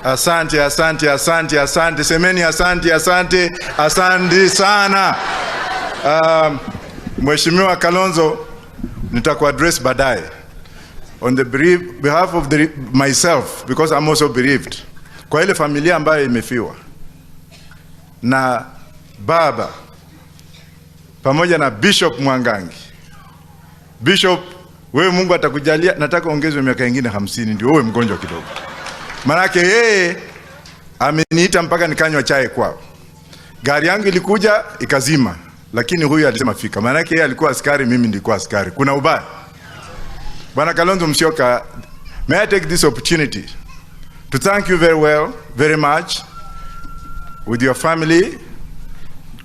Asante, asante, asante, asante. Semeni asante, asante, asante sana. Mheshimiwa Kalonzo, nitakuaddress baadaye. On the behalf of myself, because I'm also bereaved. Kwa ile familia ambayo imefiwa na baba pamoja na Bishop Mwangangi. Bishop, wewe Mungu atakujalia, nataka ongezwe miaka ingine 50 ndio uwe mgonjwa kidogo. Manake yeye ameniita mpaka nikanywa chai kwao. Gari yangu ilikuja ikazima, lakini huyu alisema fika. Manake yeye alikuwa askari, mimi nilikuwa askari. Kuna ubaya. Bwana Kalonzo Musyoka, may I take this opportunity to thank you very well, very much with your family,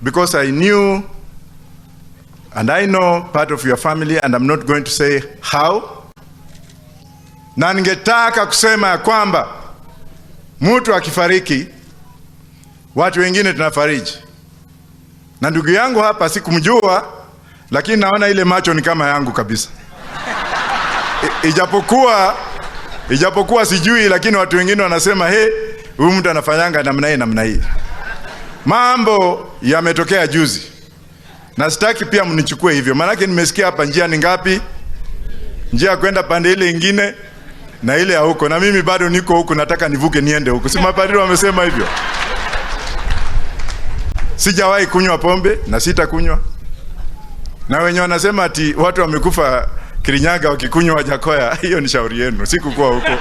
because I knew and I know part of your family, and I'm not going to say how. Na ningetaka kusema ya kwamba mtu akifariki watu wengine tunafariji. Na ndugu yangu hapa sikumjua, lakini naona ile macho ni kama yangu kabisa. Ijapokuwa sijui, lakini watu wengine wanasema he, huyu mtu anafanyanga namna hii namna hii. Mambo yametokea juzi. Na sitaki pia mnichukue hivyo. Maanake nimesikia hapa njia ni ngapi? Njia ya kwenda pande ile ingine na ile ya huko. Na mimi bado niko huko, nataka nivuke niende huko. Si mapadri wamesema hivyo? Sijawahi kunywa pombe na sitakunywa. Na wenye wanasema ati watu wamekufa Kirinyaga wakikunywa Wajackoyah, hiyo ni shauri yenu. Sikukuwa huko.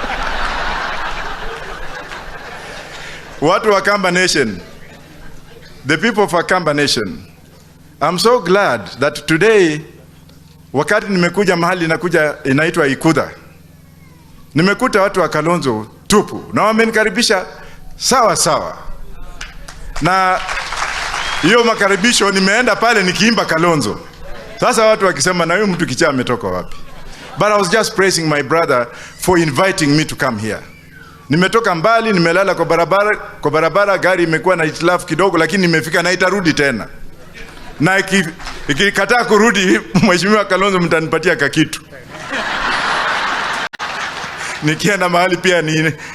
Watu wa Kamba Nation, the people of Kamba Nation, I'm so glad that today, wakati nimekuja mahali nakuja inaitwa Ikudha, nimekuta watu wa Kalonzo tupu na wamenikaribisha sawa sawa. Na hiyo makaribisho nimeenda pale nikiimba Kalonzo. Sasa watu wakisema na huyu mtu kichaa ametoka wapi? But I was just praising my brother for inviting me to come here. Nimetoka mbali, nimelala kwa barabara, gari imekuwa na hitilafu kidogo, lakini nimefika na itarudi tena. Na ikikataa kurudi, Mheshimiwa Kalonzo mtanipatia kakitu. Nikienda mahali pia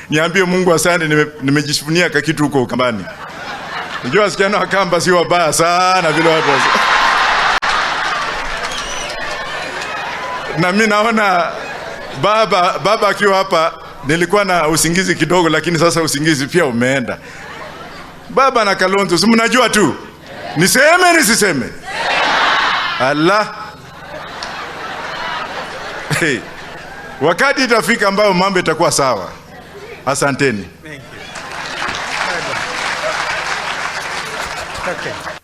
niambie Mungu asante, nimejifunia kakitu huko Ukambani. Unajua wasichana wa Kamba si wabaya sana vile watu wasi. Na mimi naona baba akiwa hapa, nilikuwa na usingizi kidogo, lakini sasa usingizi pia umeenda. Baba na Kalonzo, si mnajua tu. Niseme nisiseme? Allah. Hey. Wakati itafika ambayo mambo itakuwa sawa. Asanteni. Thank you. Okay.